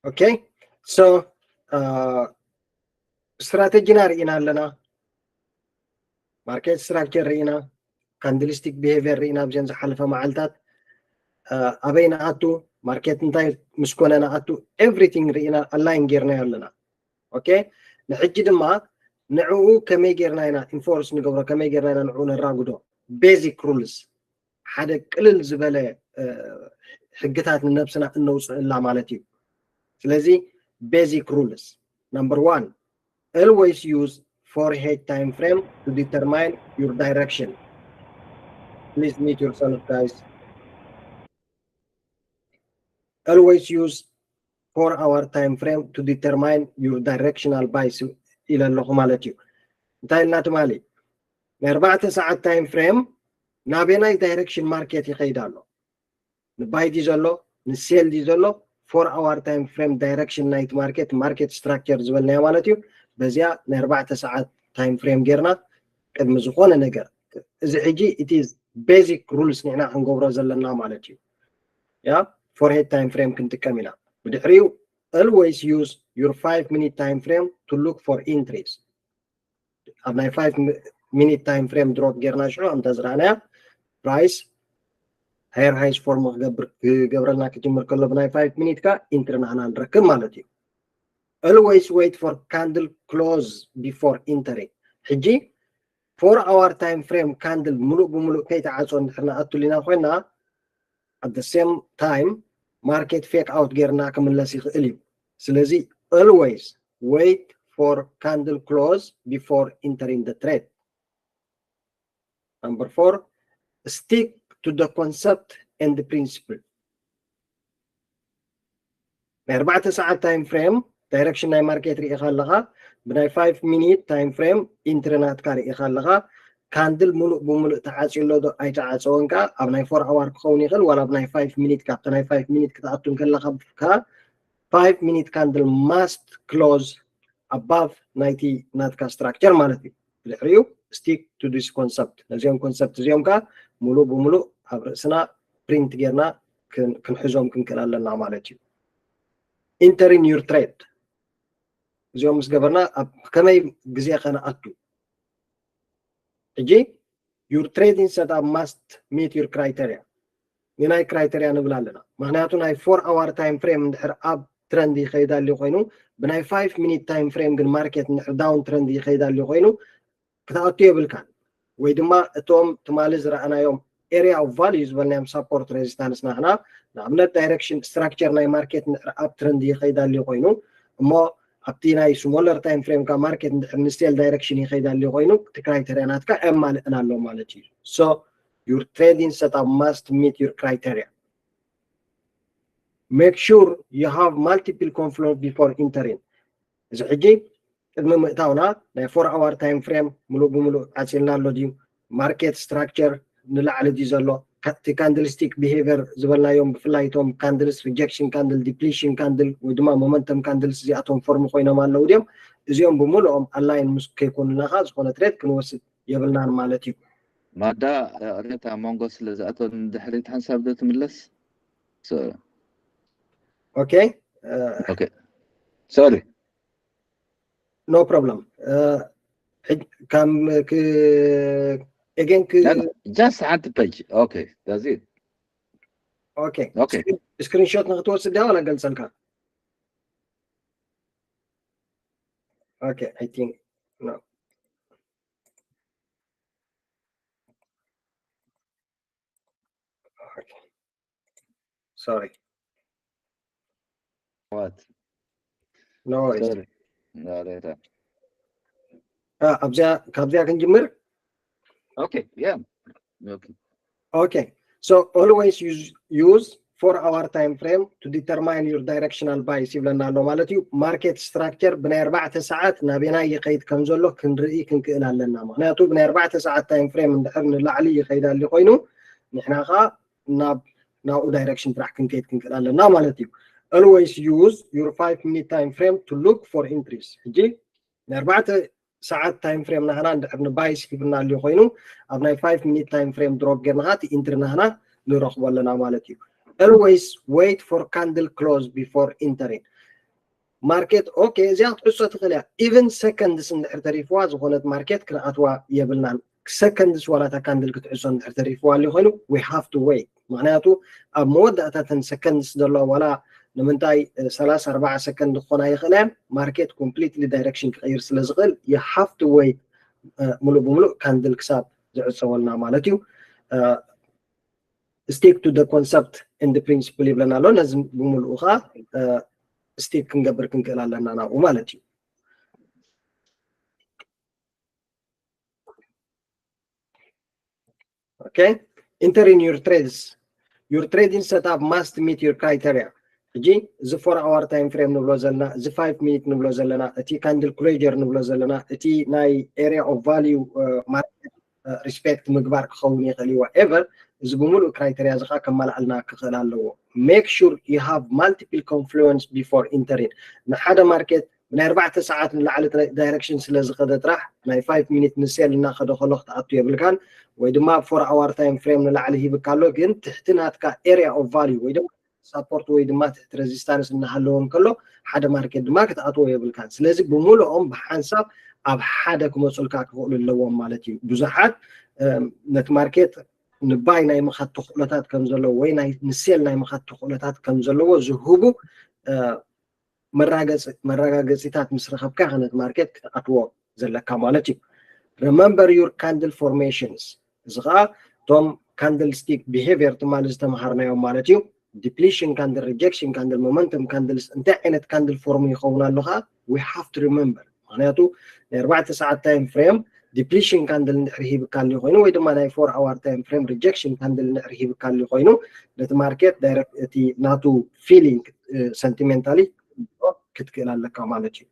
Okay, so strategy ና ርኢና ኣለና፣ market structure ርኢና፣ candlestick behavior ርኢና ኣብዘን ዝሓለፈ መዓልታት። ኣበይ ንኣቱ፣ market እንታይ ምስ ኮነ ንኣቱ፣ everything ርኢና፣ align ጌርናዮ ኣለና። Okay፣ ንሕጂ ድማ ንዕኡ ከመይ ጌርና ኢና enforce ንገብሮ፣ ከመይ ጌርና ኢና ንዕኡ ነራጉዶ፣ basic rules፣ ሓደ ቅልል ዝበለ ሕግታት ንነብስና እነውፅእላ ማለት እዩ። ስለዚ basic rules, number one, always use four hour time frame to determine your direction. Please mute yourself, guys. Always use four hour time frame to determine your directional buys ኢለ ኣለኹ ማለት እዩ። እንታይ ኢልና ትማሊ? ናይ ኣርባዕተ ሰዓት time frame ናበናይ direction market ይኸይድ ኣሎ? ንባይ ድዩ ዘሎ፣ ንሴል ድዩ ዘሎ? Four hour time frame direction ናይቲ market፣ market structure ዝበልናዮ ማለት እዩ። በዚኣ ናይ ኣርባዕተ ሰዓት time frame ጌርና ቅድሚ ዝኾነ ነገር፣ እዚ ሕጂ it is basic rules ንሕና ክንገብሮ ዘለና ማለት እዩ። ያ four hour time frame ክንጥቀም ኢና። ብድሕሪኡ always use your five minute time frame to look for entries። ኣብ ናይ five minute time frame drop ጌርና ሽዑ ከምታ ዝረኣናያ price higher highs form ክገብር ክገብረልና ክጅምር ከሎ ብናይ five minute ካ entry ንሕና ንረክብ ማለት እዩ። Always wait for candle close before entering። ሕጂ four hour time frame candle ሙሉእ ብሙሉእ ከይተዓፀ እንድሕር ንኣቱሊና ኮይና at the same time market fake out ጌርና ክምለስ ይኽእል እዩ። ስለዚ always wait for candle close before entering the trade. Number four, stick to the concept and the principle. ናይ ኣርባዕተ ሰዓት time frame direction ናይ market ርኢኻ ኣለኻ። ብናይ five minute time frame entry ናትካ ርኢኻ ኣለኻ። Candle ሙሉእ ብሙሉእ ተዓፅዩ ኣሎ ዶ ኣይተዓፀወን ከኣ ኣብ ናይ four hour ክኸውን ይኽእል ዋላ ኣብ ናይ five minute፣ ካብቲ ናይ five minute ክትኣቱ እንከለኻ ከኣ five minute candle must close above ናይቲ ናትካ structure ማለት እዩ። ብድሕሪኡ stick to this concept፣ ነዚኦም concept እዚኦም ከኣ ሙሉእ ብሙሉእ ኣብ ርእስና print ጌርና ክንሕዞም ክንክእል ኣለና ማለት እዩ። Entering your trade፣ እዚኦም ምስ ገበርና ኣብ ከመይ ግዜ ከነኣቱ? ሕጂ your trading setup must meet your criteria። ንናይ criteria ንብል ኣለና፣ ምክንያቱ ናይ four hour time frame እንድሕር up trend ይኸይድ ኣልዩ ኮይኑ፣ ብናይ five minute time frame ግን market እንድሕር down trend ይኸይድ ኣልዩ ኮይኑ ክትኣቱ የብልካን። ወይ ድማ እቶም ትማሊ ዝረኣናዮም area of value ዝበልናዮም support resistance ናትና፣ ንኣብነት direction structure ናይ market እንድሕር up trend ይኸይድ ኣልዩ ኮይኑ፣ እሞ ኣብቲ ናይ smaller time frame ካ market እንድሕር ን sell direction ይኸይድ ኣልዩ ኮይኑ፣ እቲ criteria ናትካ ኣየማልእን ኣሎ ማለት እዩ። So your trading setup must meet your criteria. Make sure you have multiple confluence before entering። እዚ ሕጂ ቅድሚ ምእታውና ናይ four hour time frame ሙሉእ ብሙሉእ ዓፂልና ኣሎ ድዩ? Market structure ንላዕሊ ድዩ ዘሎ? እቲ candlestick behavior ዝበልናዮም፣ ብፍላይ እቶም candles፣ rejection candle፣ depletion candle ወይ ድማ momentum candles እዚኣቶም form ኮይኖም ኣለዉ ድዮም? እዚኦም ብምሉኦም align ምስ ከይኮኑና ከኣ ዝኾነ trade ክንወስድ የብልናን ማለት እዩ። ማዳ ቅሬታ መንጎ ስለ ዝኣቶ ንድሕሪት ሓንሳብ ዶ ትምለስ? Okay, okay, sorry, no problem። ከም again just ሓንቲ page። Okay, that's it። Okay, okay, screenshot ንክትወስድ ዲያ ዋላ ገልጸልካ? Okay, I think no. Okay. Sorry. What? No worries. Sorry. No, later. ኣብዚኣ ካብዚኣ ክንጅምር። Okay, yeah. Okay. Okay. So always use use four hour time frame to determine your directional buys ይብለና ኣሎ ማለት እዩ። Market structure ብናይ ኣርባዕተ ሰዓት ናበየናይ ይኸይድ ከም ዘሎ ክንርኢ ክንክእል ኣለና። ምክንያቱ ብናይ ኣርባዕተ ሰዓት time frame እንድሕር ንላዕሊ ይኸይድ ኣልዩ ኮይኑ ንሕና ከዓ ናብ ናብኡ direction ጥራሕ ክንከይድ ክንክእል ኣለና ማለት እዩ። Always use your five minute time frame to look for entries። ሕጂ ናይ ኣርባዕተ ሰዓት time frame ናህና እንድሕር ን buys ሂብና ኣልዩ ኮይኑ ኣብ ናይ five minute time frame drop ጌርና ከዓ እቲ entry ናህና ንረኽቦ ኣለና ማለት እዩ። Always wait for candle close before entering። market okay እዚኣ ክትሕሶ ትኽእል እያ። Even seconds እንድሕር ተሪፍዋ ዝኾነት market ክንኣትዋ የብልናን። Seconds ዋላ እታ candle ክትሕሶ እንድሕር ተሪፍዋ ኣሎ ኮይኑ we have to wait። ምክንያቱ ኣብ መወዳእታ እተን seconds ዘለዋ ዋላ ንምንታይ ሰላሳ ኣርባዓ ሰከንድ ክኾና ይኽእላ እየን። Market completely direction ክቐይር ስለ ዝኽእል you have to wait። ሙሉእ ብሙሉእ candle ክሳብ ዝዕፀወልና ማለት እዩ። Stick to the concept and the principle ይብለና ኣሎ። ነዚ ብምሉኡ ከዓ stick ክንገብር ክንክእል ኣለና ናብኡ ማለት እዩ። Okay, enter in your trades. Your trading setup must meet your criteria. ሕጂ እዚ four hour time frame ንብሎ ዘለና፣ እዚ five minute ንብሎ ዘለና፣ እቲ candle closure ንብሎ ዘለና፣ እቲ ናይ area of value market respect ምግባር ክኸውን ይኽእል እዩ። Whatever፣ እዚ ብምሉእ criteria እዚ ከዓ ከማልኣልና ክኽእል ኣለዎ። Make sure you have multiple confluence before entering። ንሓደ market ብናይ ኣርባዕተ ሰዓት ንላዕሊ direction ስለ ዝኸደ ጥራሕ ናይ five minute ንሴል እናኸደ ከሎ ክትኣቱ የብልካን፣ ወይ ድማ four hour time frame ንላዕሊ ሂብካ ኣሎ ግን ትሕቲ ናትካ area of value ወይ ድማ support ወይ ድማ ትሕቲ resistance እናሃለዎ እንከሎ ሓደ market ድማ ክትኣትዎ የብልካን። ስለዚ ብምሉኦም ብሓንሳብ ኣብ ሓደ ክመፁልካ ክኽእሉ ኣለዎም ማለት እዩ። ብዙሓት ነቲ market ንባይ ናይ ምኻድ ተኽእሎታት ከም ዘለዎ ወይ ንሴል ናይ ምኻድ ተኽእሎታት ከም ዘለዎ ዝህቡ መረጋገፂታት ምስ ረኸብካ ነቲ market ክትኣትዎ ዘለካ ማለት እዩ። Remember your candle formations። እዚ ከዓ እቶም candlestick behavior ትማሊ ዝተምሃርናዮም ማለት እዩ። Depletion candle፣ rejection candle፣ momentum candles እንታይ ዓይነት candle form ይኸውን ኣሎ ከዓ we have to remember። ምክንያቱ ናይ ኣርባዕተ ሰዓት time frame depletion candle እንድሕር ሂብካ ኣሎ ኮይኑ ወይ ድማ ናይ four hour time frame rejection candle እንድሕር ሂብካ ኣሎ ኮይኑ ነቲ market direct እቲ ናቱ feeling sentimentally ክትክእል ኣለካ ማለት እዩ።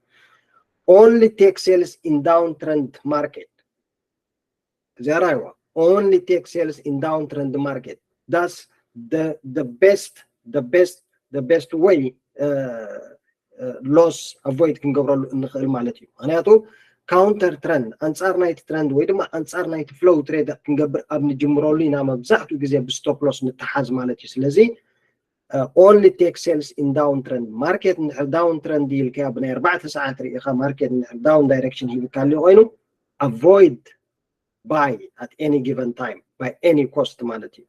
Only take sales in downtrend market። እዚኣ ራይዋ only take sales in downtrend market. That's the the best the best the best way loss avoid ክንገብረሉ እንኽእል ማለት እዩ። ምክንያቱ counter trend፣ ኣንፃር ናይቲ trend ወይ ድማ ኣንፃር ናይቲ flow trade ክንገብር ኣብ ንጅምረሉ ኢና መብዛሕትኡ ግዜ ብ stop loss ንተሓዝ ማለት እዩ። ስለዚ only take sales in downtrend market። እንድሕር downtrend ኢልካያ ብናይ ኣርባዕተ ሰዓት ርኢኻ market እንድሕር down direction ሂብካ ኣሎ ኮይኑ avoid buy at any given time by any cost ማለት እዩ።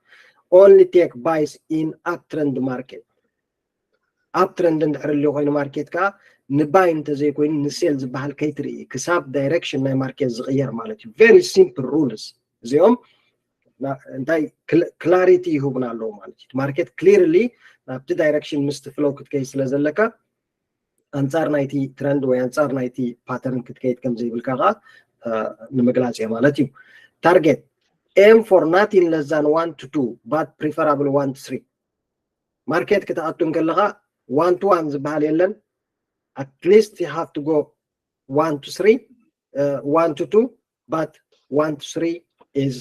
Only take buys in uptrend market። Uptrend እንድሕር ኣሎ ኮይኑ market ከዓ ንባይ እንተዘይኮይኑ ንሴል ዝበሃል ከይትርኢ ክሳብ direction ናይ market ዝቕየር ማለት እዩ። Very simple rules እዚኦም እንታይ clarity ይህቡና ኣለዉ ማለት እዩ። Market clearly ናብቲ direction ምስቲ flow ክትከይድ ስለ ዘለካ ኣንፃር ናይቲ trend ወይ ኣንፃር ናይቲ pattern ክትከይድ ከም ዘይብልካ ከዓ ንምግላፅ እየ ማለት እዩ። Target aim for nothing less than one to two but preferable one to three። Market ክትኣቱ እንከለካ one to one ዝበሃል የለን። At least you have to go one to three, one to two but one to three is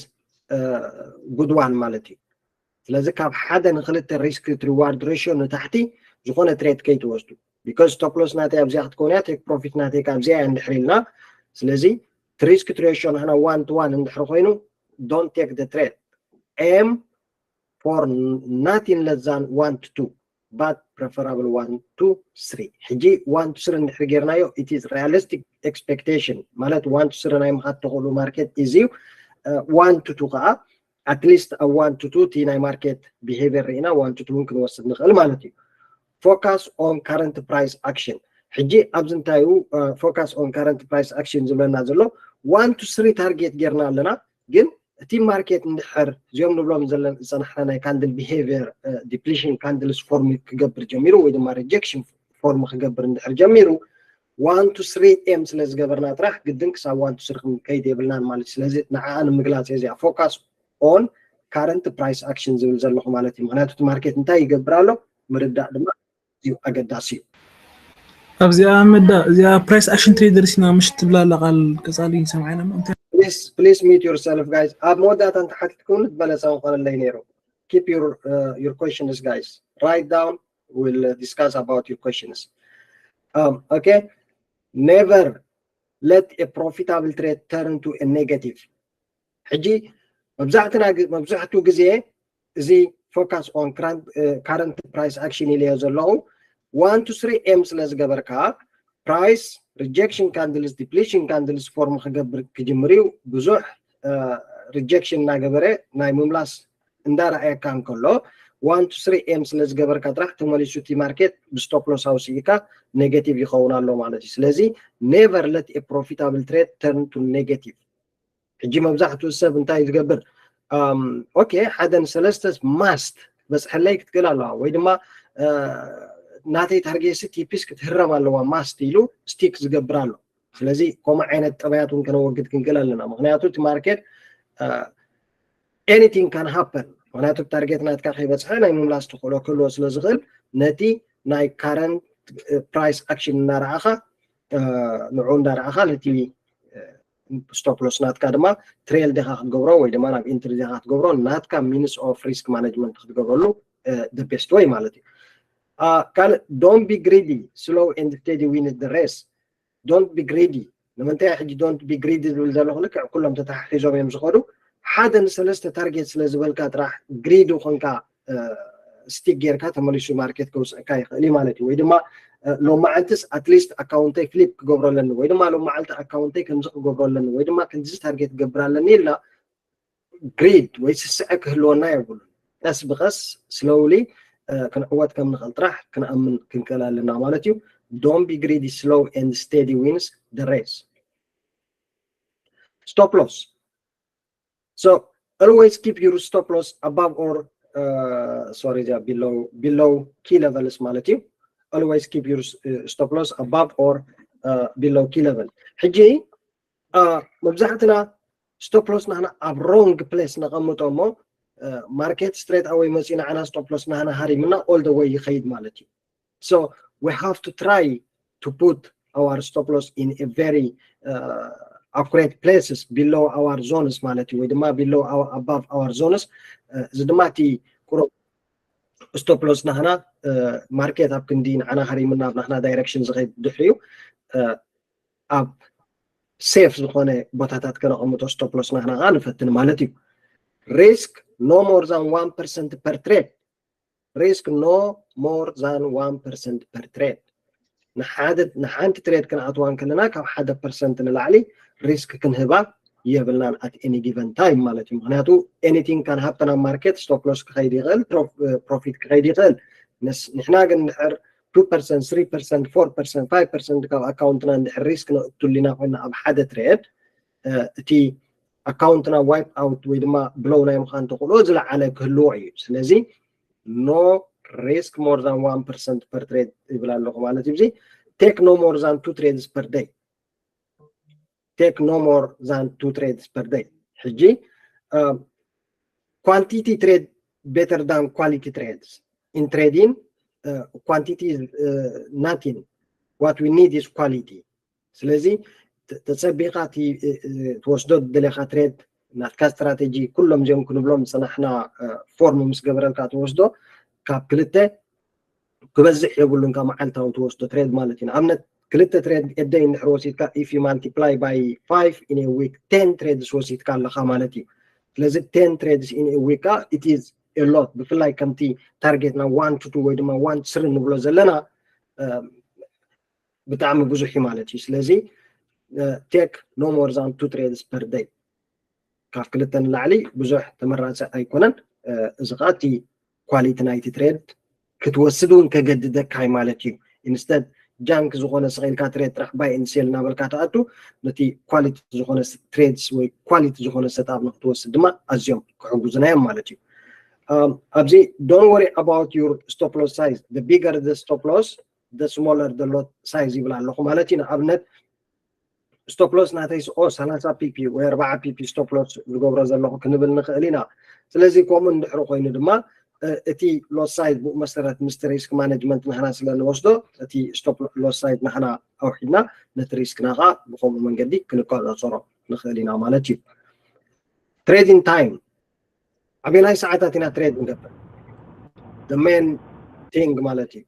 good one ማለት እዩ። ስለዚ ካብ ሓደ ንክልተ risk to reward ratio ንታሕቲ ዝኾነ trade ከይትወስዱ። Because stop loss ናተይ ኣብዚኣ ክትከውን እያ፣ take profit ናተይ ካብ እዚኣ እያ እንድሕር ኢልና። ስለዚ risk to ratio ንሕና one to one እንድሕር ኮይኑ don't take the trade. Aim for nothing less than one to two but preferable one to three። ሕጂ one to three እንድሕር ጌርናዮ it is realistic expectation ማለት one to three ናይ ምኻድ ተኽእሎ market is you one to two ከዓ at least ኣብ one to two እቲ ናይ market behavior ርኢና one to two እውን ክንወስድ ንኽእል ማለት እዩ። Focus on current price action። ሕጂ ኣብዚ እንታይ እዩ focus on current price action ዝብለና ዘሎ? One to three target ጌርና ኣለና ግን እቲ market እንድሕር እዚኦም ንብሎም ዘለና ዝፀናሕና ናይ candle behavior depletion candles form ክገብር ጀሚሩ ወይ ድማ rejection form ክገብር እንድሕር ጀሚሩ one to three aim ስለ ዝገበርና ጥራሕ ግድን ክሳብ one to three ክንከይድ የብልናን ማለት እዩ። ስለዚ ንዓኣ ንምግላፅ እየ እዚኣ focus on current price action ዝብል ዘለኹ ማለት እዩ። ምክንያቱ እቲ market እንታይ ይገብር ኣሎ ምርዳእ ድማ እዩ ኣገዳሲ እዩ። ኣብዚኣ መዳ እዚኣ price action traders ኢና ምሽ ትብላ ኣላ ቃል ቀፃሊ ሰምዓና እሞ እንታይ Please please mute yourself guys። ኣብ መወዳእታ እንተሓቲትኩኒ ዝበለፀ ምኾነለይ ነይሩ። Keep your your questions guys. Write down, we'll discuss about your questions. Um, okay. Never let a profitable trade turn to a negative. ሕጂ መብዛሕትና መብዛሕትኡ ግዜ እዚ focus on current price action ኢለዮ ዘለኹ one to three M ስለ ዝገበርካ price rejection candles depletion candles form ክገብር ክጅምር እዩ። ብዙሕ rejection እናገበረ ናይ ምምላስ እንዳረኣየካ እንከሎ one to three M ስለ ዝገበርካ ጥራሕ ተመሊሱ እቲ market ብ stop loss ኣውፅኢካ negative ይኸውን ኣሎ ማለት እዩ። ስለዚ never let a profitable trade turn to negative። ሕጂ መብዛሕትኡ ሰብ እንታይ ዝገብር? ኦኬ፣ ሓደ ንሰለስተ must በፅሐለይ ክትክእል ኣለዋ፣ ወይ ድማ ናተይ ታርጌት ሲ ቲፒስ ክትህረም ኣለዋ must ኢሉ ስቲክ ዝገብር ኣሎ። ስለዚ ከምኡ ዓይነት ጠባያት እውን ከነወግድ ክንክእል ኣለና። ምክንያቱ እቲ ማርኬት anything can happen። ምክንያቱ ታርጌት ናትካ ከይበፅሐ ናይ ምምላስ ተኽእሎ ክህልዎ ስለ ዝኽእል ነቲ ናይ current price action እናረኣኻ ንዑ እንዳረኣኻ ነቲ stop loss ናትካ ድማ trail ዲኻ ክትገብሮ ወይ ድማ ናብ entry ዲኻ ክትገብሮ ናትካ means of risk management ክትገብረሉ the best way ማለት እዩ። ካልእ don't be greedy, slow and steady wins the race። Don't be greedy። ንምንታይ ሕጂ don't be greedy ዝብል ዘለኹ? ልክዕ ኩሎም ተተሓሒዞም እዮም ዝኸዱ። ሓደ ንሰለስተ ታርጌት ስለ ዝበልካ ጥራሕ ግሪዲ ኮንካ ስቲክ ጌርካ ተመሊሱ ማርኬት ከውፅእካ ይኽእል እዩ ማለት እዩ። ወይ ድማ ሎማዓልትስ at least ኣካውንተይ ፍሊፕ ክገብሮ ኣለኒ፣ ወይ ድማ ሎማዓልቲ ኣካውንተይ ከምዚ ክገብሮ ኣለኒ፣ ወይ ድማ ክንዚ ታርጌት ክገብር ኣለኒ ኢልና ግሪድ ወይ ስስዐ ክህልወና የብሉን። ቀስ ብቐስ slowly ክንዕወት ከም ንኽእል ጥራሕ ክንኣምን ክንክእል ኣለና ማለት እዩ። Don't be greedy, slow and steady wins the race. Stop loss. So always keep your stop loss above or uh, sorry, yeah, below below key levels ማለት እዩ። Always keep your uh, stop loss above or uh, below key level። ሕጂ መብዛሕትና stop loss ናህና ኣብ wrong place ነቐምጦ እሞ market straight away መፂኡ ንዓና stop loss ናህና ሃሪምና all the way ይኸይድ ማለት እዩ። So we have to try to put our stop loss in a very uh, accurate places below our zones ማለት እዩ፣ ወይ ድማ below our, above our zones። እዚ ድማ እቲ ቁሩብ stop loss ናህና ማርኬት ኣብ ክንዲ ንዓና ሃሪምና ኣብ ናህና ዳይሬክሽን ዝኸይድ ድሕሪኡ ኣብ ሴፍ ዝኾነ ቦታታት ከነቐምጦ stop loss ናህና ከዓ ንፈትን ማለት እዩ። Risk no more than one percent per trade. Risk no more than one percent per trade። ንሓንቲ ትሬድ ክንኣትዋ እንከለና ካብ ሓደ ፐርሰንት ንላዕሊ ሪስክ ክንህባ የብልናን at any given time ማለት እዩ። ምክንያቱ anything can happen ኣብ ማርኬት፣ stop loss ክኸይድ ይኽእል፣ ፕሮፊት ክኸይድ ይኽእል። ንሕና ግን ድሕር two percent, three percent, four percent, five percent ካብ ኣካውንትና እንድሕር ሪስክ ነእቱሊና ኮይና ኣብ ሓደ ትሬድ እቲ ኣካውንትና wipe out ወይ ድማ ብሎው ናይ ምዃን ተኽእሎ ዝለዓለ ክህልዎ እዩ። ስለዚ no risk more than one percent per trade ይብል ኣለኹ ማለት እዩ። Take no more than two trades per day. Take no more than two trades per day። ሕጂ quantity trade better than quality trades. In trading quantity is nothing. What we need is quality. ስለዚ ተፀቢኻ እቲ ትወስዶ ደለኻ ትሬድ ናትካ ስትራቴጂ ኩሎም እዚኦም ክንብሎም ዝፀናሕና ፎርም ምስ ገበረልካ ትወስዶ ካብ ክልተ ክበዝሕ የብሉን ካብ መዓልታዊ ትወስዶ ትሬድ ማለት እዩ። ንኣብነት ክልተ ትሬድ a day እንድሕር ወሲድካ if you multiply by five in a week ten trades ወሲድካ ኣለኻ ማለት እዩ። ስለዚ ten trades in a week it is a lot። ብፍላይ ከምቲ ታርጌትና one to two ወይ ድማ one to three ንብሎ ዘለና ብጣዕሚ ብዙሕ እዩ ማለት እዩ። ስለዚ take no more than two trades per day። ካብ ክልተ ንላዕሊ ብዙሕ ተመራፂ ኣይኮነን። እዚ ከዓ እቲ ኳሊቲ ናይቲ ትሬድ ክትወስድ እውን ከገድደካ እዩ ማለት እዩ። Instead junk ዝኾነ ስቕ ኢልካ ትሬድ ጥራሕ buy and sell እናበልካ ትኣቱ፣ ነቲ ኳሊቲ ዝኾነ ትሬድስ ወይ ኳሊቲ ዝኾነ ሰትኣፕ ንክትወስድ ድማ ኣዝዮም ክሕግዙና እዮም ማለት እዩ። ኣብዚ don't worry about your stop loss size, the bigger the stop loss the smaller the lot size ይብል ኣለኹ ማለት እዩ። ንኣብነት stop loss ናተይ ኦ ሰላሳ ፒፒ ወይ ኣርባዓ ፒፒ stop loss ዝገብሮ ዘለኹ ክንብል ንኽእል ኢና። ስለዚ ከምኡ እንድሕሪ ኮይኑ ድማ እቲ lot size ብኡ መሰረት ምስቲ ሪስክ ማነጅመንት ናህና ስለ ንወስዶ እቲ stop loss size ናህና ኣውሒድና ነቲ ሪስክና ከዓ ብከምኡ መንገዲ ክንቆፃፀሮ ንኽእል ኢና ማለት እዩ። Trading time ኣበናይ ሰዓታት ኢና ትሬድ ንገብር? The main thing ማለት እዩ።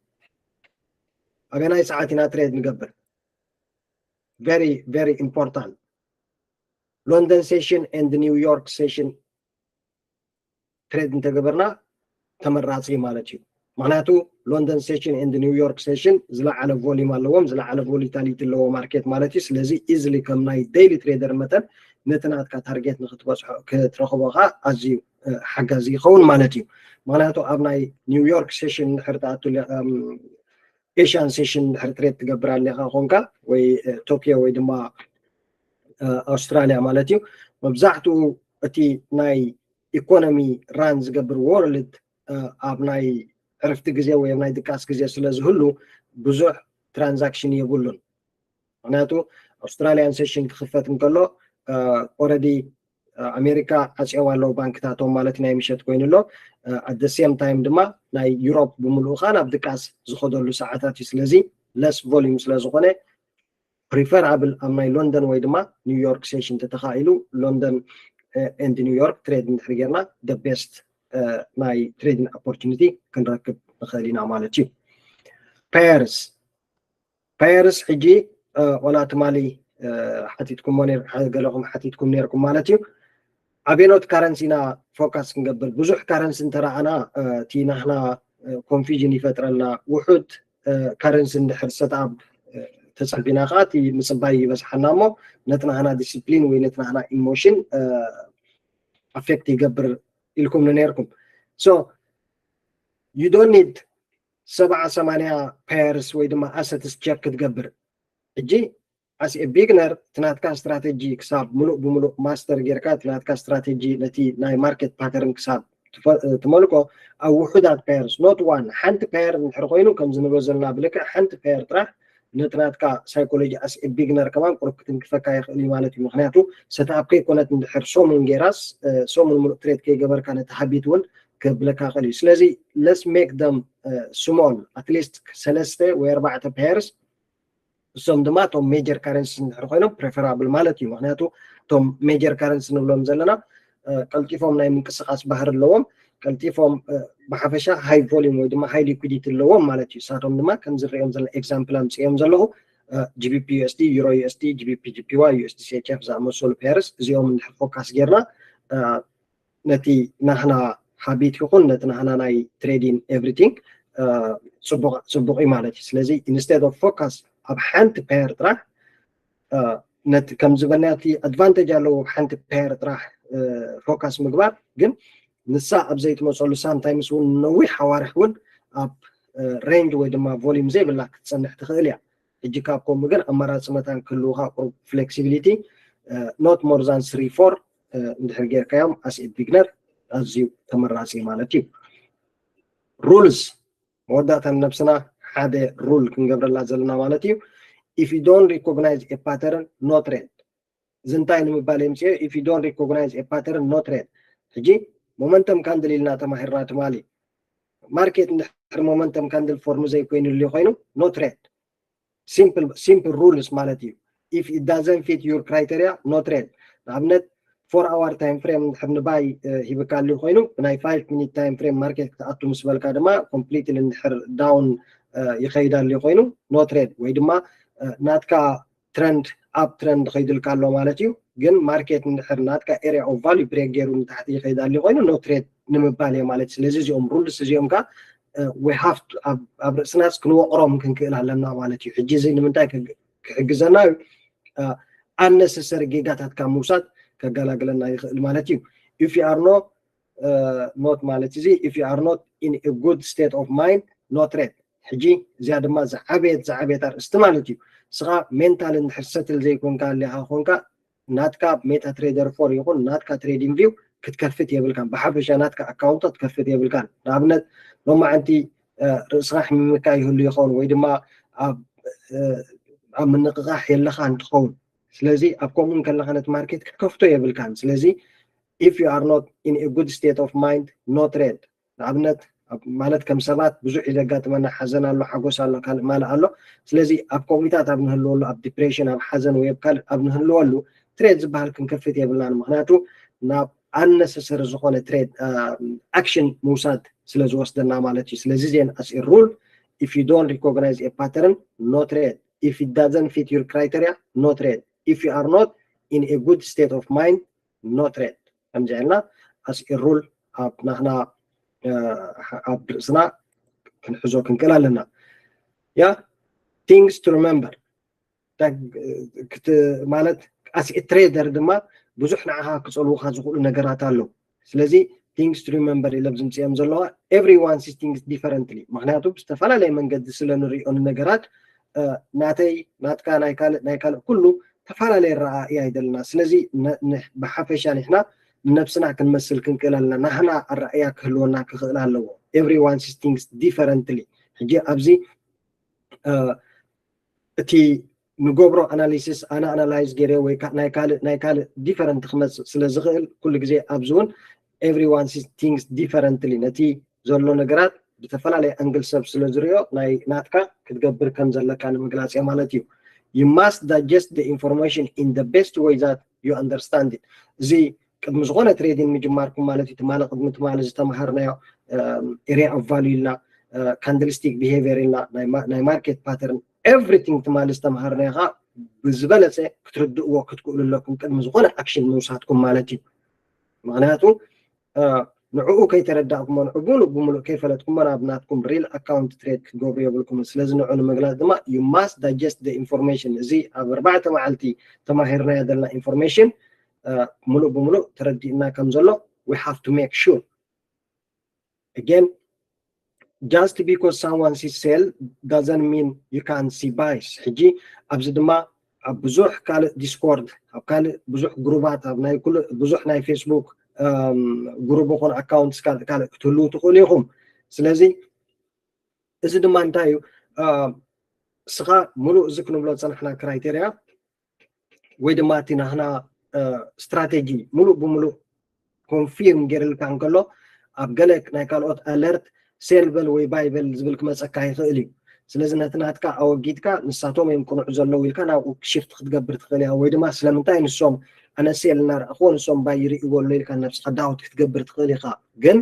ኣበናይ ሰዓት ኢና ትሬድ ንገብር? Very very important። London session and New York session ትሬድ እንተገበርና ተመራፂ ማለት እዩ። ምክንያቱ London session and New York session ዝለዓለ volume ኣለዎም፣ ዝለዓለ volatility ኣለዎ market ማለት እዩ። ስለዚ easily ከም ናይ daily trader መጠን ነቲ ናትካ target ንክትበፅሖ ክትረኽቦ ከዓ ኣዝዩ ሓጋዚ ይኸውን ማለት እዩ። ምክንያቱ ኣብ ናይ New York session እንድሕር ትኣቱ Asian session እንድሕር trade ትገብር ኣለካ ኮንካ ወይ ቶኪዮ ወይ ድማ ኣውስትራሊያ ማለት እዩ፣ መብዛሕትኡ እቲ ናይ economy run ዝገብር world ኣብ ናይ ዕርፍቲ ግዜ ወይ ኣብ ናይ ድቃስ ግዜ ስለ ዝህሉ ብዙሕ transaction የብሉን። ምክንያቱ Australian session ክኽፈት እንከሎ already ኣሜሪካ ዓፅዮም ኣለዉ ባንክታቶም ማለት ናይ ምሸት ኮይኑ ኣሎ። At the same time ድማ ናይ ዩሮፕ ብምልኡኻ ናብ ድቃስ ዝኸደሉ ሰዓታት እዩ። ስለዚ less volume ስለ ዝኾነ preferable ኣብ ናይ ሎንደን ወይ ድማ ኒውዮርክ session ተተኻኢሉ ሎንደን and ኒውዮርክ trade እንድሕር ጌርና the best ናይ trading opportunity ክንረክብ ንኽእል ኢና ማለት እዩ። Pairs pairs ሕጂ ዋላ ትማሊ ሓቲትኩሞ ገለኹም ሓቲትኩም ነርኩም ማለት እዩ። ኣበየኖት currency ኢና focus ክንገብር? ብዙሕ currency እንተረኣና እቲ ናህና confusion ይፈጥረልና። ውሑድ currency እንድሕር set up ተፀቢና ከዓ እቲ ምፅባይ ይበዝሓና እሞ ነቲ ናህና discipline ወይ ነቲ ናህና emotion affect ይገብር ኢልኩም ነርኩም። So you don't need ሰብዓ ሰማንያ pairs ወይ ድማ assets check ክትገብር። ሕጂ as a beginner እቲ ናትካ strategy ክሳብ ሙሉእ ብሙሉእ master ጌርካ እቲ ናትካ strategy ነቲ ናይ market pattern ክሳብ ትመልኮ ኣብ ውሑዳት pairs not one ሓንቲ pair እንድሕር ኮይኑ ከምዚ ንብሎ ዘለና ብልክዕ ሓንቲ pair ጥራሕ ነቲ ናትካ psychology as a beginner ከማን ቁሩብ ክትንክፈካ ይኽእል እዩ ማለት እዩ። ምክንያቱ set up ከይኮነት እንድሕር ሰሙን ጌራስ ሰሙን ሙሉእ trade ከይገበርካ ነቲ habit እውን ከብለካ ይኽእል እዩ። ስለዚ let's make them small at least ሰለስተ ወይ ኣርባዕተ pairs እሶም ድማ እቶም major currency እንድሕር ኮይኖም preferable ማለት እዩ። ምክንያቱ እቶም major currency ንብሎም ዘለና ቀልጢፎም ናይ ምንቅስቃስ ባህሪ ኣለዎም። ቀልጢፎም ብሓፈሻ high volume ወይ ድማ high liquidity ኣለዎም ማለት እዩ። እሳቶም ድማ ከምዚ ንሪኦም ዘለና example ኣምፅኦም ዘለኹ GBP USD፣ Euro USD፣ GBP JPY፣ USD CHF ዝኣመሰሉ pairs እዚኦም እንድሕር focus ጌርና ነቲ ናህና habit ይኹን ነቲ ናህና ናይ trading everything ፅቡቕ እዩ ማለት እዩ። ስለዚ instead of focus ኣብ ሓንቲ pair ጥራሕ ነቲ ከም ዝበልና እቲ advantage ኣለዎ ሓንቲ pair ጥራሕ focus ምግባር፣ ግን ንሳ ኣብ ዘይትመፀሉ sometimes እውን ነዊሕ ኣዋርሕ እውን ኣብ range ወይ ድማ volume ዘይብላ ክትፀንሕ ትኽእል እያ። ሕጂ ካብ ከምኡ ግን ኣማራፂ መታን ክህልውካ ቁሩብ flexibility not more than three four እንድሕር ጌርካዮም as a beginner ኣዝዩ ተመራፂ ማለት እዩ። Rules መወዳእታ ንነብስና ሓደ rule ክንገብረላ ዘለና ማለት እዩ። If you don't recognize a pattern no trade። እዚ እንታይ ንምባል የምፅኦ? If you don't recognize a pattern no trade። ሕጂ momentum candle ኢልና ተማሂርና ትማሊ። Market እንድሕር momentum candle form ዘይኮይኑሉ ኮይኑ no trade። Simple simple rules ማለት እዩ። If it doesn't fit your criteria no trade። ንኣብነት four hour time frame እንድሕር ን buy ሂብካ ኣልዩ ኮይኑ ብናይ five minute time frame market ክትኣቱ ምስ በልካ ድማ completely እንድሕር down ይኸይድ ኣልዩ ኮይኑ no trade ወይ ድማ ናትካ trend up trend ይኸይድልካ ኣሎ ማለት እዩ። ግን market እንድሕር ናትካ area of value break ገይሩ ንታሕቲ ይኸይድ ኣልዩ ኮይኑ no trade ንምባል እየ ማለት እዩ። ስለዚ እዚኦም rules እዚኦም ከ we have to ኣብ ርእስናስ ክንወቕሮም ክንክእል ኣለና ማለት እዩ። ሕጂ እዚ ንምንታይ ክሕግዘና እዩ? Unnecessary ጌጋታት ካብ ምውሳድ ከገላግለና ይኽእል ማለት እዩ። If you are not not ማለት እዚ if you are not in a good state of mind no trade። ሕጂ እዚኣ ድማ ዝዓበየት ዝዓበየት ኣርእስቲ ማለት እዩ። ንስኻ mental እንድሕር settle ዘይኮንካ ኣሊኻ ኮንካ ናትካ MetaTrader four ይኹን ናትካ TradingView ክትከፍት የብልካን። ብሓፈሻ ናትካ account ትከፍት የብልካን። ንኣብነት ሎማዓንቲ ርእስኻ ሕምምካ ይህሉ ይኸውን ወይ ድማ ኣብ ምንቕቓሕ የለኻን ትኸውን። ስለዚ ኣብ ከምኡ ከለኻ ነቲ market ክትከፍቶ የብልካን። ስለዚ if you are not in a good state of mind no trade። ንኣብነት ማለት ከም ሰባት ብዙሕ እዩ ዘጋጥመና፣ ሓዘን ኣሎ፣ ሓጎስ ኣሎ፣ ካልእ ማልእ ኣሎ። ስለዚ ኣብ ከምኡታት ኣብ ንህልወሉ ኣብ depression ኣብ ሓዘን ወይ ኣብ ካልእ ኣብ ንህልወሉ trade ዝበሃል ክንከፍት የብልናን። ምክንያቱ ናብ unnecessary ዝኾነ trade action ምውሳድ ስለ ዝወስደና ማለት እዩ። ስለዚ እዚአን as a rule if you don't recognize a pattern no trade if it doesn't fit your criteria no trade if you are not in a good state of mind no trade ከምዚ ኢልና as a rule ኣብ ናህና ኣብ ርእስና ክንሕዞ ክንክእል ኣለና። ያ things to remember ማለት as a trader ድማ ብዙሕ ንዓኻ ክፀልውካ ዝኽእሉ ነገራት ኣለዉ። ስለዚ things to remember ኢለ ዝምፅኦም ዘለዋ everyone sees things differently። ምክንያቱ ብዝተፈላለየ መንገዲ ስለ ንሪኦ ንነገራት ናተይ ናትካ ናይ ካልእ ናይ ካልእ ኩሉ ተፈላለየ ኣረኣእያ ይደልና። ስለዚ ብሓፈሻ ንሕና ንነብስና ክንመስል ክንክእል ኣለና። ናህና ኣረኣእያ ክህልወና ክኽእል ኣለዎ። Everyone sees things differently። ሕጂ ኣብዚ እቲ ንገብሮ analysis ኣነ analyze ገይረ ወይ ናይ ካልእ ናይ ካልእ different ክመፅእ ስለ ዝኽእል ኩሉ ግዜ ኣብዚ እውን everyone sees things differently ነቲ ዘሎ ነገራት ብተፈላለየ ኣንግል ሰብ ስለ ዝሪኦ ናይ ናትካ ክትገብር ከም ዘለካ ንምግላፅ እየ ማለት እዩ። You must digest the information in the best way that you understand it። እዚ ቅድሚ ዝኾነ trading ምጅማርኩም ማለት እዩ። ትማሊ ቅድሚ ትማሊ ዝተምሃርናዮ area of value ኢልና candlestick behavior ኢልና ናይ market pattern everything ትማሊ ዝተምሃርናዮ ከዓ ብዝበለፀ ክትርድእዎ ክትክእሉ ኣለኩም ቅድሚ ዝኾነ action ምውሳድኩም ማለት እዩ። ምክንያቱ ንዕኡ ከይተረዳእኩሞ ንዑ ብሙሉእ ብሙሉእ ከይፈለጥኩሞ ናብ ናትኩም real account trade ክትገብሩ የብልኩም። ስለዚ ንዑ ንምግላፅ ድማ you must digest the information። እዚ ኣብ ኣርባዕተ መዓልቲ ተማሂርናዮ ዘለና information ሙሉእ ብሙሉእ ተረዲእና ከም ዘሎ we have to make sure። Again, just because someone sees sell doesn't mean you can't see buys። ሕጂ ኣብዚ ድማ ኣብ ብዙሕ ካልእ Discord ኣብ ካልእ ብዙሕ ግሩባት ኣብ ናይ ኩሉ ብዙሕ ናይ Facebook ግሩብ ይኹን ኣካውንት ካልእ ክትህልዉ ትኽእሉ ኢኹም። ስለዚ እዚ ድማ እንታይ እዩ እስኻ ሙሉእ እዚ ክንብሎ ዝፀናሕና criteria ወይ ድማ እቲ ናህና strategy ሙሉእ ብሙሉእ confirm ገይርልካ እንከሎ ኣብ ገለ ናይ ካልኦት alert sell በል ወይ buy በል ዝብል ክመፀካ ይኽእል እዩ። ስለዚ ነቲ ናትካ ኣወጊድካ ንሳቶም እዮም ቅኑዕ ዘለዉ ኢልካ ናብኡ shift ክትገብር ትኽእል እያ። ወይ ድማ ስለምንታይ ንሶም ኣነ sell እናረኣኽዎ ንሶም buy ይርእይዎ ኣሎ ኢልካ ነብስኻ doubt ክትገብር ትኽእል ኢኻ። ግን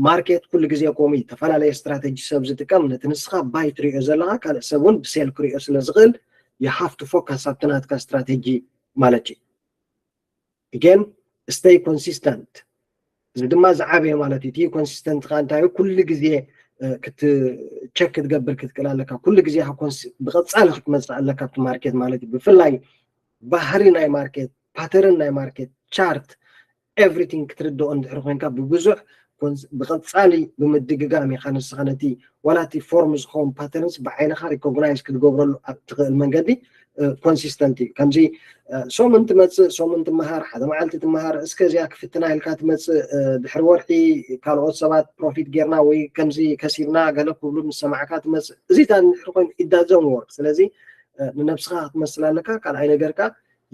market ኩሉ ግዜ ከምኡ እዩ። ዝተፈላለየ strategy ሰብ ዝጥቀም ነቲ ንስኻ buy ትሪኦ ዘለኻ ካልእ ሰብ እውን ብ sell ክሪኦ ስለ ዝኽእል you have to focus ኣብቲ ናትካ strategy ማለት እዩ። Again, stay consistent። እዚ ድማ ዝዓበየ ማለት እዩ። እቲ consistent ኻ እንታይ እዩ? ኩሉ ግዜ ክት check ክትገብር ክትክእል ኣለካ። ኩሉ ግዜ ብቐፃሊ ክትመፅእ ኣለካ ኣብቲ market ማለት እዩ። ብፍላይ ባህሪ ናይ market፣ pattern ናይ market፣ chart everything ክትርድኦ እንድሕር ኮይንካ ብብዙሕ ብቐፃሊ ብምድግጋም ኢኻ ንስኻ ነቲ ዋላ እቲ form ዝኸውን patterns ብዓይንኻ recognize ክትገብረሉ ኣብ ትኽእል መንገዲ consistent እዩ። ከምዚ ሰሙን ትመፅእ ሰሙን ትመሃር ሓደ መዓልቲ ትመሃር እስከ እዚኣ ክፍትና ኢልካ ትመፅእ ድሕሪ ወርሒ ካልኦት ሰባት profit ጌርና ወይ ከምዚ ከሲርና ገለ ክብሉ ምስ ሰማዕካ ትመፅእ እዚታት እንድሕር ኮይኑ it doesn't work። ስለዚ ንነብስኻ ክትመስል ኣለካ። ካልኣይ ነገርካ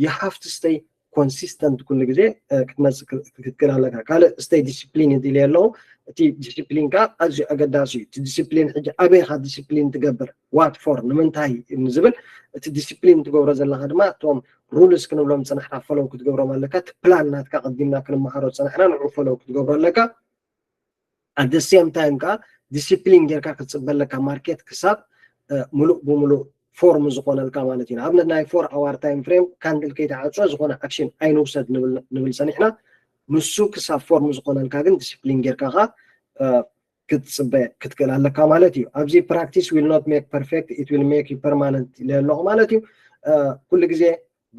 you have to stay consistent ኩሉ ግዜ ክትመፅእ ክትክእል ኣለካ። ካልእ stay disciplined ኢለ ኣለኹ። እቲ discipline ካ ኣዝዩ ኣገዳሲ እዩ። እቲ discipline ሕጂ ኣበይ ኢኻ discipline ትገብር what for ንምንታይ ንዝብል እቲ discipline ትገብሮ ዘለኻ ድማ እቶም rules ክንብሎም ዝፀናሕና follow ክትገብሮም ኣለካ። እቲ plan ናትካ ቀዲምና ክንመሃሮ ዝፀናሕና ንዑ follow ክትገብሮ ኣለካ። At the same time ካ discipline ጌርካ ክትፅበ ኣለካ market ክሳብ ሙሉእ ብሙሉእ form ዝኾነልካ ማለት እዩ። ንኣብነት ናይ four hour time frame candle ከይተዓፀ ዝኾነ action ኣይንውሰድ ንብል ፀኒሕና። ንሱ ክሳብ form ዝኾነልካ ግን discipline ጌርካ ካ ክትፅበ ክትክእል ኣለካ ማለት እዩ። ኣብዚ practice will not make perfect, it will make you permanent ኢለ ኣለኹ ማለት እዩ። ኩሉ ግዜ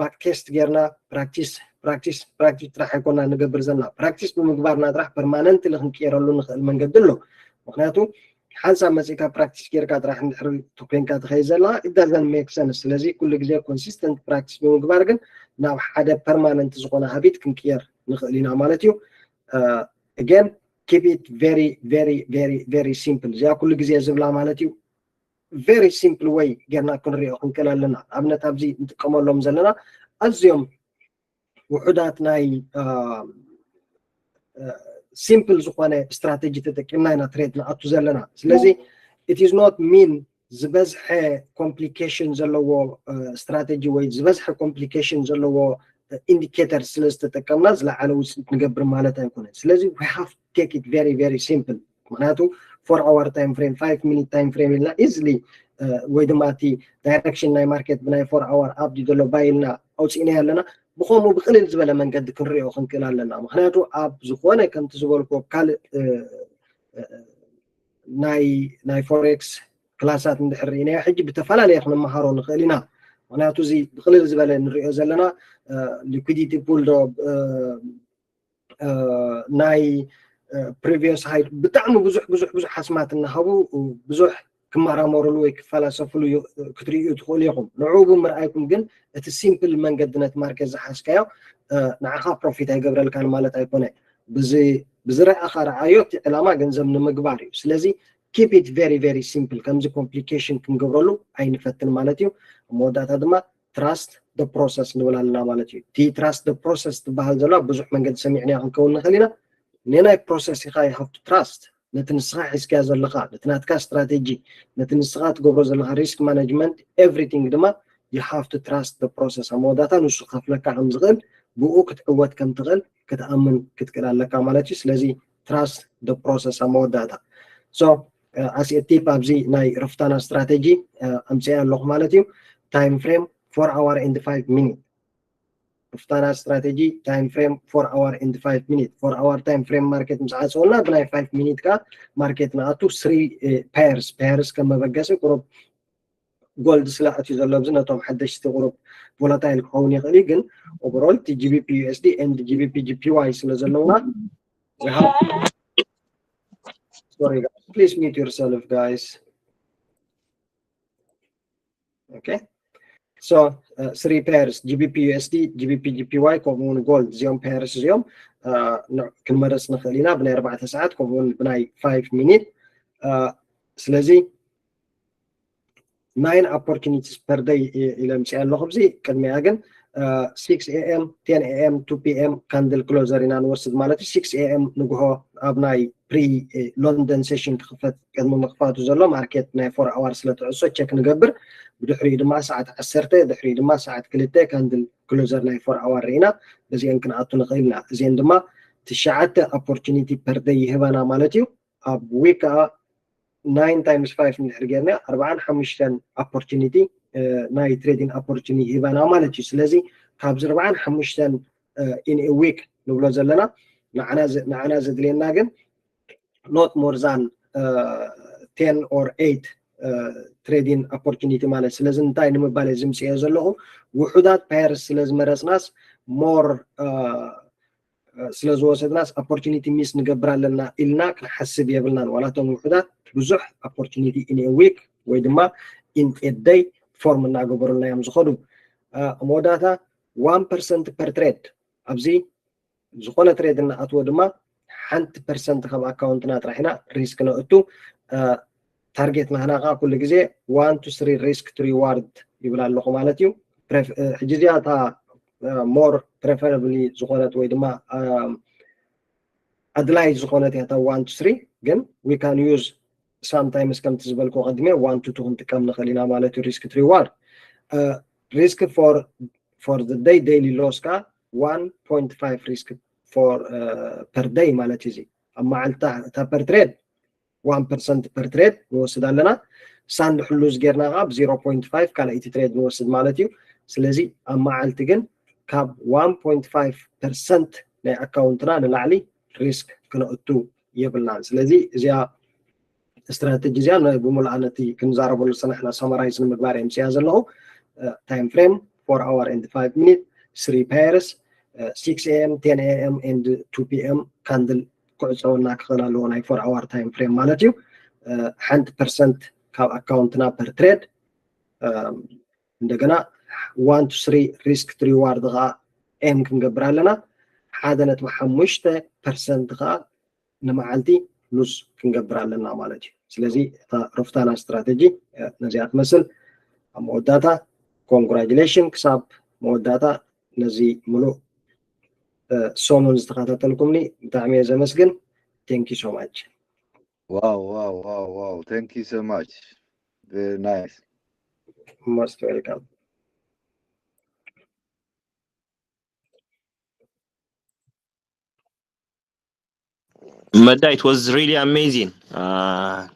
backtest ጌርና practice practice practice ጥራሕ ኣይኮና ንገብር ዘለና። Practice ብምግባርና ጥራሕ permanently ክንቅየረሉ ንኽእል መንገዲ ኣሎ። ምክንያቱ ሓንሳብ መፂእካ practice ጌርካ ጥራሕ እንድሕር ኮይንካ ትኸይድ ዘለካ it doesn't make sense። ስለዚ ኩሉ ግዜ consistent practice ብምግባር ግን ናብ ሓደ permanent ዝኾነ habit ክንቅየር ንኽእል ኢና ማለት እዩ። Again, keep it very very very very simple። እዚኣ ኩሉ ግዜ ዝብላ ማለት እዩ። Very simple way ጌርና ክንሪኦ ክንክእል ኣለና። ኣብነት ኣብዚ ንጥቀመሎም ዘለና ኣዝዮም ውሑዳት ናይ simple ዝኾነ strategy ተጠቂምና ኢና trade ንኣቱ ዘለና። ስለዚ it is not mean ዝበዝሐ complication ዘለዎ strategy ወይ ዝበዝሐ complication ዘለዎ indicator ስለ ዝተጠቀምና ዝለዓለ ውፅኢት ንገብር ማለት ኣይኮነን። ስለዚ we have to take it very very simple። ምክንያቱ four hour time frame፣ five minute time frame ኢልና easily ወይ ድማ እቲ direction ናይ market ብናይ four hour up ድዩ ዘሎ buy ኢልና ኣውፂእናዮ ኣለና። ብከምኡ ብቅልል ዝበለ መንገዲ ክንሪኦ ክንክእል ኣለና። ምክንያቱ ኣብ ዝኾነ ከምቲ ዝበልኩ ካልእ ናይ ናይ ፎሬክስ ክላሳት እንድሕር ርኢናዮ ሕጂ ብተፈላለየ ክንመሃሮ ንኽእል ኢና። ምክንያቱ እዚ ብቅልል ዝበለ ንሪኦ ዘለና ሊኩዲቲ ፑል ዶ ናይ ፕሪቪየስ ሃይ ብጣዕሚ ብዙሕ ብዙሕ ብዙሕ ኣስማት እናሃቡ ብዙሕ ክመራመሩሉ ወይ ክፈላሰፍሉ ክትርእዩ ትኽእሉ ኢኹም። ንዕኡ ብምርኣይኩም ግን እቲ ሲምፕል መንገዲ ነቲ ማርኬት ዝሓዝካዮ ንዓኻ ፕሮፊት ኣይገብረልካን ማለት ኣይኮነ። ብዝረኣኻ ረኣዮ እቲ ዕላማ ገንዘብ ንምግባር እዩ። ስለዚ keep it very very simple፣ ከምዚ ኮምፕሊኬሽን ክንገብረሉ ኣይንፈትን ማለት እዩ። መወዳእታ ድማ trust the process ንብል ኣለና ማለት እዩ። እቲ trust the process ትበሃል ዘላ ብዙሕ መንገዲ ሰሚዕናዮ ክንከውን ንኽእል ኢና። ንናይ ፕሮሰስ ኢኻ you have to trust፣ ነቲ ንስኻ ሒዝካዮ ዘለኻ፣ ነቲ ናትካ ስትራቴጂ፣ ነቲ ንስኻ ትገብሮ ዘለኻ ሪስክ ማኔጅመንት፣ ኤቭሪቲንግ ድማ you have to trust the process። ኣብ መወዳእታ ንሱ ከፍለካ ከም ዝኽእል፣ ብኡ ክትዕወት ከም ትኽእል ክትኣምን ክትክእል ኣለካ ማለት እዩ። ስለዚ trust the process ኣብ መወዳእታ። So as a tip ኣብዚ ናይ ርፍታና ስትራቴጂ ኣምፅአ ኣለኹ ማለት እዩ። ታይም ፍሬም four hour and five minute። ርፍታና ስትራቴጂ ታይም ፍሬም four hour and five minute። Four hour time frame ማርኬት ምስ ዓፀወልና ብናይ five ሚኒት ከዓ ማርኬት ንኣቱ። Three pairs፣ pairs ከም መበገሲ ቁሩብ ጎልድ ስለ ኣትዩ ዘሎ ኣብዚ ነቶም ሓደሽቲ ቁሩብ ቮላታይል ክኸውን ይኽእል እዩ። ግን ኦቨርኦል እቲ ጂቢፒ ዩኤስዲ ኤንድ ጂቢፒ ጂፒዋይ ስለ ዘለውና we have sorry guys, please mute yourself guys. Okay, so three pairs, ጂቢፒ ዩኤስዲ፣ ጂቢፒ ጂፒዋይ፣ ከምኡ እውን ጎልድ፣ እዚኦም ፔርስ እዚኦም ክንመርፅ ንኽእል ኢና ብናይ ኣርባዕተ ሰዓት ከምኡ እውን ብናይ ፋይቭ ሚኒት። ስለዚ nine opportunities per day ኢለ ምፅእ ኣለኹ። ኣብዚ ቅድሚያ ግን six a.m., ten a.m., two p.m. ካንድል ክሎዘር ኢና ንወስድ ማለት እዩ። Six a.m. ንግሆ ኣብ ናይ ፕሪ ሎንደን ሴሽን ክኽፈት ቅድሚ ምኽፋቱ ዘሎ ማርኬት ናይ ፎር ኣዋር ስለ ትዕሶ ቸክ ንገብር። ብድሕሪኡ ድማ ሰዓት ዓሰርተ፣ ድሕሪኡ ድማ ሰዓት ክልተ ካንድል ክሎዘር ናይ ፎር ኣዋር ርኢና በዚአን ክንኣቱ ንኽእል ኢና። እዚአን ድማ ትሽዓተ ኦፖርቹኒቲ ፐር ደይ ይህበና ማለት እዩ። ኣብ ዊክ ከዓ nine times five እንድሕር ጌርና ኣርባዓን ሓሙሽተን ኦፖርቹኒቲ ናይ ትሬዲንግ ኦፖርቹኒቲ ይህበና ማለት እዩ። ስለዚ ካብዚ ኣርባዓን ሓሙሽተን in a week ንብሎ ዘለና ንዓና ዘድልየና ግን not more than ten or eight ትሬዲንግ ኦፖርቹኒቲ ማለት። ስለዚ እንታይ ንምባል እየ ዝምፅኦ ዘለኹ? ውሑዳት ፓየርስ ስለ ዝመረፅናስ ሞር ስለ ዝወሰድናስ ኦፖርቹኒቲ ሚስ ንገብር ኣለና ኢልና ክንሓስብ የብልናን። ዋላ እቶም ውሑዳት ብዙሕ ኦፖርቹኒቲ in a week ወይ ድማ in a day ፎርም እናገበሩልና እዮም ዝኸዱ። መወዳእታ one percent per trade ኣብዚ ዝኾነ ትሬድ እናኣትዎ ድማ ሓንቲ ፐርሰንት ካብ ኣካውንትና ጥራሕ ኢና ሪስክ ነእቱ። ታርጌት ናህና ከዓ ኩሉ ግዜ one to three risk to reward ይብል ኣለኹ ማለት እዩ። ሕጂ እዚኣ እታ ሞር ፕሬፈረብሊ ዝኾነት ወይ ድማ ኣድላይ ዝኾነት እያ እታ one to three፣ ግን we can use sometimes ከምቲ ዝበልኩ ቅድሜ one to two ክንጥቀም ንኽእል ኢና ማለት እዩ። Risk to reward፣ risk for for the day daily loss ከዓ one point five risk for per day ማለት እዩ። እዚ ኣብ መዓልታ እታ per trade one percent per trade ንወስድ ኣለና። ሳንድ ሕሉዝ ጌርና ከዓ ብ zero point five ካልኣይቲ ትሬድ ንወስድ ማለት እዩ። ስለዚ ኣብ መዓልቲ ግን ካብ one point five percent ናይ ኣካውንትና ንላዕሊ ሪስክ ክነእቱ የብልናን። ስለዚ እዚኣ ስትራተጂ እዚኣ ብሙሉኣ ነቲ ክንዛረበሉ ዝፀናሕና ሳማራይዝ ንምግባር እየ ምፅኣ ዘለኹ። ታይም ፍሬም four hour and five minute፣ three pairs፣ six a.m., ten a.m. and two p.m. ካንድል ክዕፀወልና ክኽእል ኣለዎ ናይ ፎር ኣዋር ታይም ፍሬም ማለት እዩ። ሓንቲ ፐርሰንት ካብ ኣካውንትና per trade። እንደገና one to three risk to reward ከዓ ኤም ክንገብር ኣለና። ሓደ ነጥቢ ሓሙሽተ ፐርሰንት ከዓ ንመዓልቲ ሉዝ ክንገብር ኣለና ማለት እዩ። ስለዚ እታ ሩፍታና ስትራተጂ ነዚኣ ትመስል። ኣብ መወዳእታ ኮንግራጁሌሽን ክሳብ መወዳእታ ነዚ ሙሉእ ሰሙን ዝተኸታተልኩምኒ ብጣዕሚ እየ ዘመስግን። Thank you so much። Wow, wow, wow, wow. Thank you so much. Very nice. Most welcome. Mada, it was really amazing. Uh,